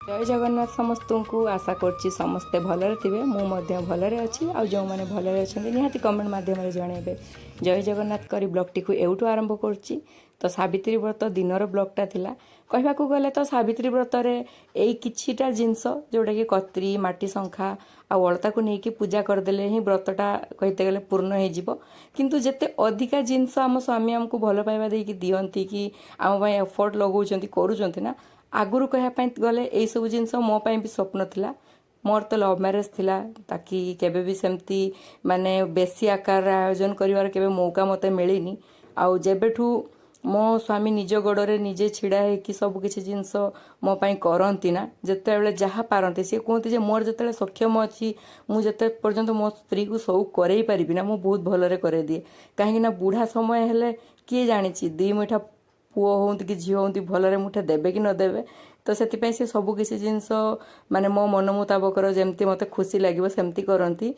ଜୟ ଜଗନ୍ନାଥ ସମସ୍ତଙ୍କୁ। ଆଶା କରୁଛି ସମସ୍ତେ ଭଲରେ ଥିବେ। ମୁଁ ମଧ୍ୟ ଭଲରେ ଅଛି। ଆଉ ଯେଉଁମାନେ ଭଲରେ ଅଛନ୍ତି, ନିହାତି କମେଣ୍ଟ ମାଧ୍ୟମରେ ଜଣାଇବେ। ଜୟ ଜଗନ୍ନାଥ କରି ବ୍ଲଗ୍ଟିକୁ ଏଉଠୁ ଆରମ୍ଭ କରୁଛି। ତ ସାବିତ୍ରୀ ବ୍ରତ ଦିନର ବ୍ଲଗ୍ଟା ଥିଲା। କହିବାକୁ ଗଲେ ତ ସାବିତ୍ରୀ ବ୍ରତରେ ଏଇ କିଛିଟା ଜିନିଷ, ଯେଉଁଟାକି କତ୍ରି, ମାଟି ଶଙ୍ଖା ଆଉ ଅଳତାକୁ ନେଇକି ପୂଜା କରିଦେଲେ ହିଁ ବ୍ରତଟା କହିତେ ଗଲେ ପୂର୍ଣ୍ଣ ହେଇଯିବ। କିନ୍ତୁ ଯେତେ ଅଧିକା ଜିନିଷ ଆମ ସ୍ୱାମୀ ଆମକୁ ଭଲ ପାଇବା ଦେଇକି ଦିଅନ୍ତି କି ଆମ ପାଇଁ ଏଫର୍ଟ ଲଗାଉଛନ୍ତି, କରୁଛନ୍ତି ନା, ଆଗରୁ କହିବା ପାଇଁ ଗଲେ ଏଇସବୁ ଜିନିଷ ମୋ ପାଇଁ ବି ସ୍ୱପ୍ନ ଥିଲା। ମୋର ତ ଲଭ୍ ମ୍ୟାରେଜ୍ ଥିଲା, ତାକି କେବେ ବି ସେମିତି ମାନେ ବେଶୀ ଆକାରରେ ଆୟୋଜନ କରିବାର କେବେ ମୌକା ମୋତେ ମିଳିନି। ଆଉ ଯେବେଠୁ ମୋ ସ୍ୱାମୀ ନିଜ ଗୋଡ଼ରେ ନିଜେ ଛିଡ଼ା ହେଇକି ସବୁ କିଛି ଜିନିଷ ମୋ ପାଇଁ କରନ୍ତି ନା, ଯେତେବେଳେ ଯାହା ପାରନ୍ତି, ସିଏ କୁହନ୍ତି ଯେ ମୋର ଯେତେବେଳେ ସକ୍ଷମ ଅଛି, ମୁଁ ଯେତେ ପର୍ଯ୍ୟନ୍ତ ମୋ ସ୍ତ୍ରୀକୁ ସବୁ କରେଇ ପାରିବି ନା, ମୁଁ ବହୁତ ଭଲରେ କରେଇ ଦିଏ। କାହିଁକି ନା ବୁଢ଼ା ସମୟ ହେଲେ କିଏ ଜାଣିଛି, ଦି ମୁଠା ପୁଅ ହୁଅନ୍ତୁ କି ଝିଅ ହୁଅନ୍ତି, ଭଲରେ ମୁଠେ ଦେବେ କି ନ ଦେବେ। ତ ସେଥିପାଇଁ ସେ ସବୁ କିଛି ଜିନିଷ ମାନେ ମୋ ମନ ମୁତାବକର, ଯେମିତି ମୋତେ ଖୁସି ଲାଗିବ ସେମିତି କରନ୍ତି।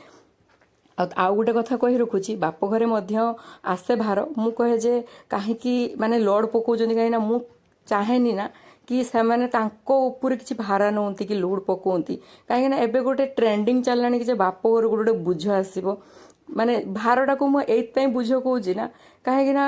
ଆଉ ଗୋଟେ କଥା କହି ରଖୁଛି, ବାପ ଘରେ ମଧ୍ୟ ଆସେ ଭାର। ମୁଁ କହେ ଯେ କାହିଁକି ମାନେ ଲୋଡ଼ ପକାଉଛନ୍ତି? କାହିଁକିନା ମୁଁ ଚାହେଁନି ନା କି ସେମାନେ ତାଙ୍କ ଉପରେ କିଛି ଭାର ନିଅନ୍ତି କି ଲୋଡ଼ ପକାନ୍ତି। କାହିଁକିନା ଏବେ ଗୋଟେ ଟ୍ରେଣ୍ଡିଂ ଚାଲିଲାଣି କି ଯେ ବାପ ଘରୁ ଗୋଟେ ଗୋଟେ ବୋଝ ଆସିବ। ମାନେ ଭାରଟାକୁ ମୁଁ ଏଇଥିପାଇଁ ବୋଝ କହୁଛି ନା, କାହିଁକିନା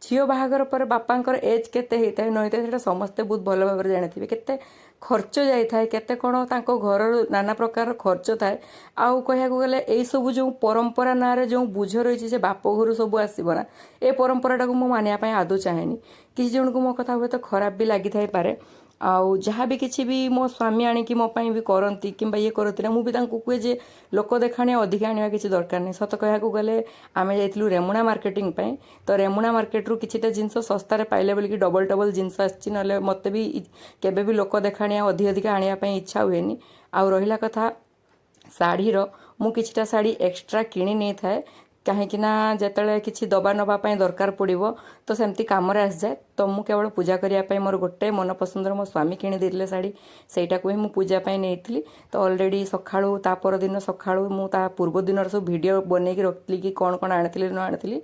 ଝିଅ ବାହାଘର ପରେ ବାପାଙ୍କର ଏଜ୍ କେତେ ହେଇଥାଏ ନ ହେଇଥାଏ, ସେଇଟା ସମସ୍ତେ ବହୁତ ଭଲ ଭାବରେ ଜାଣିଥିବେ। କେତେ ଖର୍ଚ୍ଚ ଯାଇଥାଏ, କେତେ କ'ଣ ତାଙ୍କ ଘରର ନାନା ପ୍ରକାର ଖର୍ଚ୍ଚ ଥାଏ। ଆଉ କହିବାକୁ ଗଲେ ଏଇସବୁ ଯେଉଁ ପରମ୍ପରା ନାଁରେ ଯେଉଁ ବୋଝ ରହିଛି ଯେ ବାପ ଘରୁ ସବୁ ଆସିବ ନା, ଏ ପରମ୍ପରାଟାକୁ ମୁଁ ମାନିବା ପାଇଁ ଆଦୌ ଚାହେଁନି। କିଛି ଜଣଙ୍କୁ ମୋ କଥା ହୁଏତ ଖରାପ ବି ଲାଗିଥାଇପାରେ। ଆଉ ଯାହା ବି କିଛି ବି ମୋ ସ୍ୱାମୀ ଆଣିକି ମୋ ପାଇଁ ବି କରନ୍ତି କିମ୍ବା ଇଏ କରନ୍ତି ନା, ମୁଁ ବି ତାଙ୍କୁ କୁହେ ଯେ ଲୋକ ଦେଖାଣିଆ ଅଧିକା ଆଣିବା କିଛି ଦରକାର ନାହିଁ। ସତ କହିବାକୁ ଗଲେ ଆମେ ଯାଇଥିଲୁ ରେମୁଣା ମାର୍କେଟିଂ ପାଇଁ। ତ ରେମୁଣା ମାର୍କେଟରୁ କିଛିଟା ଜିନିଷ ଶସ୍ତାରେ ପାଇଲେ ବୋଲିକି ଡବଲ ଡବଲ ଜିନିଷ ଆସିଛି। ନହେଲେ ମୋତେ ବି କେବେ ବି ଲୋକ ଦେଖାଣିଆ ଅଧିକ ଅଧିକା ଆଣିବା ପାଇଁ ଇଚ୍ଛା ହୁଏନି। ଆଉ ରହିଲା କଥା ଶାଢ଼ୀର, ମୁଁ କିଛିଟା ଶାଢ଼ୀ ଏକ୍ସଟ୍ରା କିଣି ନେଇଥାଏ, କାହିଁକି ନା ଯେତେବେଳେ କିଛି ଦବା ନେବା ପାଇଁ ଦରକାର ପଡ଼ିବ ତ ସେମିତି କାମରେ ଆସିଯାଏ। ତ ମୁଁ କେବଳ ପୂଜା କରିବା ପାଇଁ ମୋର ଗୋଟେ ମନ ପସନ୍ଦର ମୋ ସ୍ୱାମୀ କିଣି ଦେଇଥିଲେ ଶାଢ଼ୀ, ସେଇଟାକୁ ହିଁ ମୁଁ ପୂଜା ପାଇଁ ନେଇଥିଲି। ତ ଅଲରେଡ଼ି ସକାଳୁ, ତା ପରଦିନ ସକାଳୁ ମୁଁ ତା ପୂର୍ବ ଦିନର ସବୁ ଭିଡ଼ିଓ ବନେଇକି ରଖିଥିଲି କି କ'ଣ କ'ଣ ଆଣିଥିଲି ନ ଆଣିଥିଲି।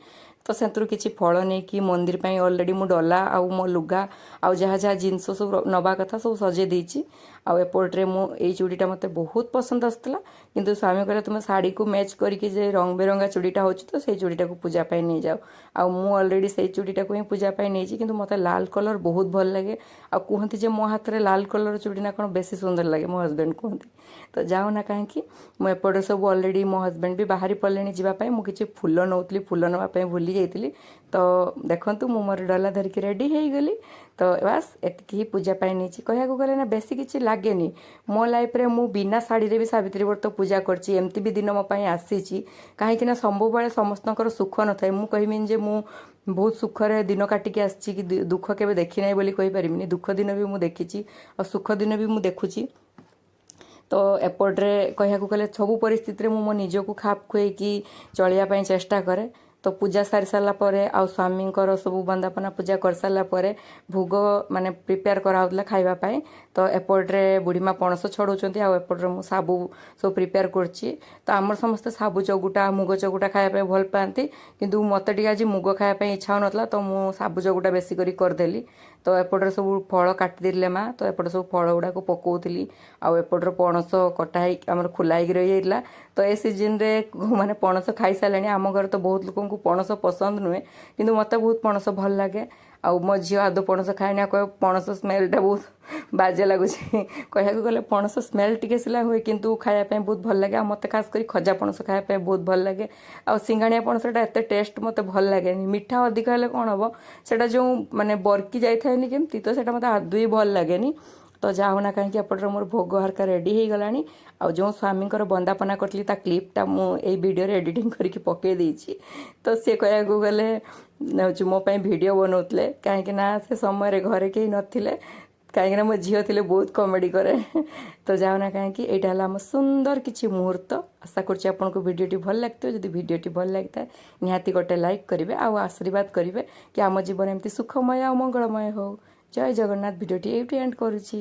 ତ ସେଥିରୁ କିଛି ଫଳ ନେଇକି ମନ୍ଦିର ପାଇଁ ଅଲରେଡ଼ି ମୁଁ ଡଲା ଆଉ ମୋ ଲୁଗା ଆଉ ଯାହା ଯାହା ଜିନିଷ ସବୁ ନେବା କଥା ସବୁ ସଜେଇ ଦେଇଛି। ଆଉ ଏପଟରେ ମୁଁ ଏଇ ଚୁଡ଼ିଟା ମୋତେ ବହୁତ ପସନ୍ଦ ଆସୁଥିଲା, କିନ୍ତୁ ସ୍ୱାମୀ କହିଲେ, ତୁମେ ଶାଢ଼ୀକୁ ମ୍ୟାଚ୍ କରିକି ଯେ ରଙ୍ଗ ବେରଙ୍ଗା ଚୁଡ଼ିଟା ହେଉଛି, ତ ସେଇ ଚୁଡ଼ିଟାକୁ ପୂଜା ପାଇଁ ନେଇଯାଅ। ଆଉ ମୁଁ ଅଲରେଡ଼ି ସେଇ ଚୁଡ଼ିଟାକୁ ହିଁ ପୂଜା ପାଇଁ ନେଇଛି। କିନ୍ତୁ ମୋତେ ଲାଲ କଲର୍ ବହୁତ ଭଲ ଲାଗେ। ଆଉ କୁହନ୍ତି ଯେ ମୋ ହାତରେ ଲାଲ କଲର୍ ଚୁଡ଼ି ନା କ'ଣ ବେଶୀ ସୁନ୍ଦର ଲାଗେ, ମୋ ହଜବେଣ୍ଡ କୁହନ୍ତି। ତ ଯାଉ ନା କାହିଁକି, ମୁଁ ଏପଟେ ସବୁ ଅଲରେଡ଼ି ମୋ ହଜବେଣ୍ଡ ବି ବାହାରି ପଡ଼ିଲେଣି ଯିବା ପାଇଁ। ମୁଁ କିଛି ଫୁଲ ନେଉଥିଲି, ଫୁଲ ନେବା ପାଇଁ ଭୁଲି ଯାଇଥିଲି। ତ ଦେଖନ୍ତୁ, ମୁଁ ମୋର ଡଲା ଧରିକି ରେଡ଼ି ହେଇଗଲି। ତ ବାସ୍, ଏତିକି ହିଁ ପୂଜା ପାଇଁ ନେଇଛି। କହିବାକୁ ଗଲେ ନା ବେଶୀ କିଛି ଲାଗେନି। ମୋ ଲାଇଫ୍ରେ ମୁଁ ବିନା ଶାଢ଼ୀରେ ବି ସାବିତ୍ରୀ ବ୍ରତ ପୂଜା କରିଛି। ଏମିତି ବି ଦିନ ମୋ ପାଇଁ ଆସିଛି। କାହିଁକି ନା ସବୁବେଳେ ସମସ୍ତଙ୍କର ସୁଖ ନଥାଏ। ମୁଁ କହିବିନି ଯେ ମୁଁ ବହୁତ ସୁଖରେ ଦିନ କାଟିକି ଆସିଛି କି ଦୁଃଖ କେବେ ଦେଖିନାହିଁ ବୋଲି କହିପାରିବିନି। ଦୁଃଖ ଦିନ ବି ମୁଁ ଦେଖିଛି ଆଉ ସୁଖ ଦିନ ବି ମୁଁ ଦେଖୁଛି। ତ ଏପଟରେ କହିବାକୁ ଗଲେ ସବୁ ପରିସ୍ଥିତିରେ ମୁଁ ମୋ ନିଜକୁ ଖାପ ଖୁଆଇକି ଚଳିବା ପାଇଁ ଚେଷ୍ଟା କରେ। ତ ପୂଜା ସାରି ସାରିଲା ପରେ ଆଉ ସ୍ୱାମୀଙ୍କର ସବୁ ବନ୍ଦାପନା ପୂଜା କରିସାରିଲା ପରେ ଭୋଗ ମାନେ ପ୍ରିପେୟାର କରାହେଉଥିଲା ଖାଇବା ପାଇଁ। ତ ଏପଟରେ ବୁଢ଼ୀମା ପଣସ ଛଡ଼ଉଛନ୍ତି ଆଉ ଏପଟରେ ମୁଁ ସାବୁ ସବୁ ପ୍ରିପେୟାର କରୁଛି। ତ ଆମର ସମସ୍ତେ ସାବୁ ଚକୁଟା, ମୁଗ ଚକୁଟା ଖାଇବା ପାଇଁ ଭଲ ପାଆନ୍ତି। କିନ୍ତୁ ମୋତେ ଟିକେ ଆଜି ମୁଗ ଖାଇବା ପାଇଁ ଇଚ୍ଛା ହେଉନଥିଲା, ତ ମୁଁ ସାବୁ ଚକୁଟା ବେଶୀ କରି କରିଦେଲି। ତ ଏପଟରେ ସବୁ ଫଳ କାଟିଦେଲେ ମା, ତ ଏପଟେ ସବୁ ଫଳ ଗୁଡ଼ାକୁ ପକଉଥିଲି। ଆଉ ଏପଟରେ ପଣସ କଟା ହେଇକି ଆମର ଖୋଲା ହେଇକି ରହିଯାଇଥିଲା। ତ ଏ ସିଜିନରେ ମାନେ ପଣସ ଖାଇସାରିଲେଣି। ଆମ ଘରେ ତ ବହୁତ ଲୋକଙ୍କୁ ପଣସ ପସନ୍ଦ ନୁହେଁ, କିନ୍ତୁ ମୋତେ ବହୁତ ପଣସ ଭଲ ଲାଗେ। ଆଉ ମୋ ଝିଅ ଆଦୌ ପଣସ ଖାଏନି ଆଉ କହିବ ପଣସ ସ୍ମେଲଟା ବହୁତ ବାଜେ ଲାଗୁଛି। କହିବାକୁ ଗଲେ ପଣସ ସ୍ମେଲ ଟିକେ ସିଲା ହୁଏ, କିନ୍ତୁ ଖାଇବା ପାଇଁ ବହୁତ ଭଲ ଲାଗେ। ଆଉ ମୋତେ ଖାସ କରି ଖଜା ପଣସ ଖାଇବା ପାଇଁ ବହୁତ ଭଲ ଲାଗେ। ଆଉ ସିଙ୍ଗାଣିଆ ପଣସଟା ଏତେ ଟେଷ୍ଟ ମୋତେ ଭଲ ଲାଗେନି। ମିଠା ଅଧିକ ହେଲେ କ'ଣ ହେବ, ସେଇଟା ଯେଉଁ ମାନେ ବର୍କି ଯାଇଥାଏନି କେମିତି, ତ ସେଇଟା ମୋତେ ଆଦୌ ବି ଭଲ ଲାଗେନି। ତ ଯାହା ହଉ ନା କାହିଁକି, ଏପଟରେ ମୋର ଭୋଗ ହରକା ରେଡ଼ି ହେଇଗଲାଣି। ଆଉ ଯେଉଁ ସ୍ୱାମୀଙ୍କର ବନ୍ଦାପନା କରିଥିଲି, ତା କ୍ଲିପ୍ଟା ମୁଁ ଏଇ ଭିଡ଼ିଓରେ ଏଡ଼ିଟିଂ କରିକି ପକାଇ ଦେଇଛି। ତ ସିଏ କହିବାକୁ ଗଲେ ହେଉଛି ମୋ ପାଇଁ ଭିଡ଼ିଓ ବନାଉଥିଲେ, କାହିଁକି ନା ସେ ସମୟରେ ଘରେ କେହି ନଥିଲେ, କାହିଁକିନା ମୋ ଝିଅ ଥିଲେ ବହୁତ କମେଡ଼ି କରେ। ତ ଯାଉ ନା କାହିଁକି, ଏଇଟା ହେଲା ଆମ ସୁନ୍ଦର କିଛି ମୁହୂର୍ତ୍ତ। ଆଶା କରୁଛି ଆପଣଙ୍କୁ ଭିଡ଼ିଓଟି ଭଲ ଲାଗିଥିବ। ଯଦି ଭିଡ଼ିଓଟି ଭଲ ଲାଗିଥାଏ, ନିହାତି ଗୋଟେ ଲାଇକ୍ କରିବେ ଆଉ ଆଶୀର୍ବାଦ କରିବେ କି ଆମ ଜୀବନ ଏମିତି ସୁଖମୟ ଆଉ ମଙ୍ଗଳମୟ ହଉ। ଜୟ ଜଗନ୍ନାଥ। ଭିଡ଼ିଓଟି ଏଇଠି ଏଣ୍ଡ କରୁଛି।